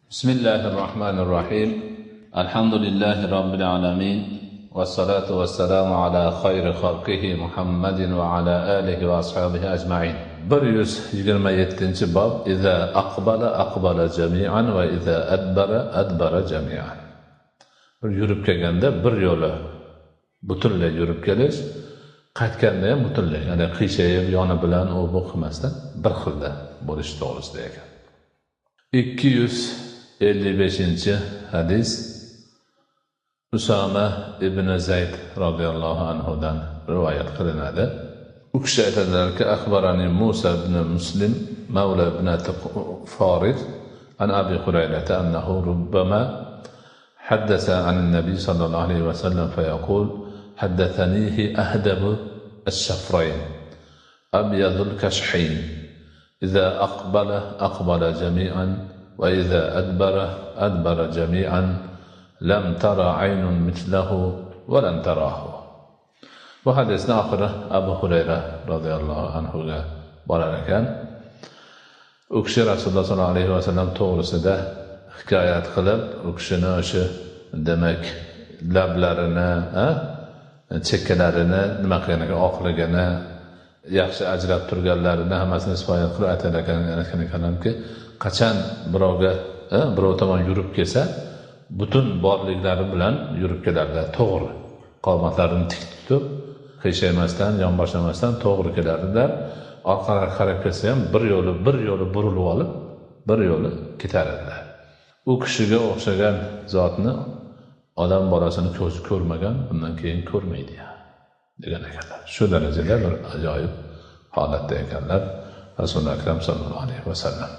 Bismillahir rohmanir rohim. Alhamdulillahi robbil alamin. Vassalatu vassalamu ala xayri xalqihi Muhammadin va ala alihi va ashabihi ajmain. 127-bob. Iza aqbala aqbala jami'an va iza adbara adbara jami'an. Bir yurib kelganda bir yo'li butunlay yurib kelish, qaytganda ham butunlay, ya'ni qiyshayib yoni bilan u bu qilmasdan bir xilda bo'lish to'g'risida ekan. 255-hadis Usama ibn Zayd radhiyallohu anhudan rivoyat qilinadi. U kishi aytadilarki, axbarani Musa ibn Muslim mavla ibn Farid an Abi Hurayrata annahu rubbama حدث عن النبي صلى الله عليه وسلم فيقول حدثنيه أهدب الشفرين أبيض الكشحين إذا أقبل أقبل جميعا وإذا أدبر أدبر جميعا لم ترى عين مثله ولن تراه. Bu hadisni oxiri Abu Hurayra radhiyallohu anhuga borar ekan. U kishi Rasululloh sollallohu alayhi vasallam to'g'risida hikoyat qilib, u kishini o'sha demak lablarini, chekkalarini nima qilgan ekan, oqligini, yaxshi ajrab turganlarini hammasini hikoyat qilib aytgan ekanki, qachon birovga, birov tomon yurib kelsa, butun borliklari bilan yurib kelardilar, to'g'ri. Qomatlarini tik tutib, qiyshaymasdan, yonboshlamasdan to'g'ri kelardilar. Orqaga qarab kelsa ham bir yo'li burilib olib, bir yo'li ketar edilar. U kishiga o'xshagan zotni odam bolasini ko'zi ko'rmagan, bundan keyin ko'rmaydi degan ekanlar. Shu darajada bir ajoyib holatda ekanlar Rasuli akram sallallohu alayhi vasallam.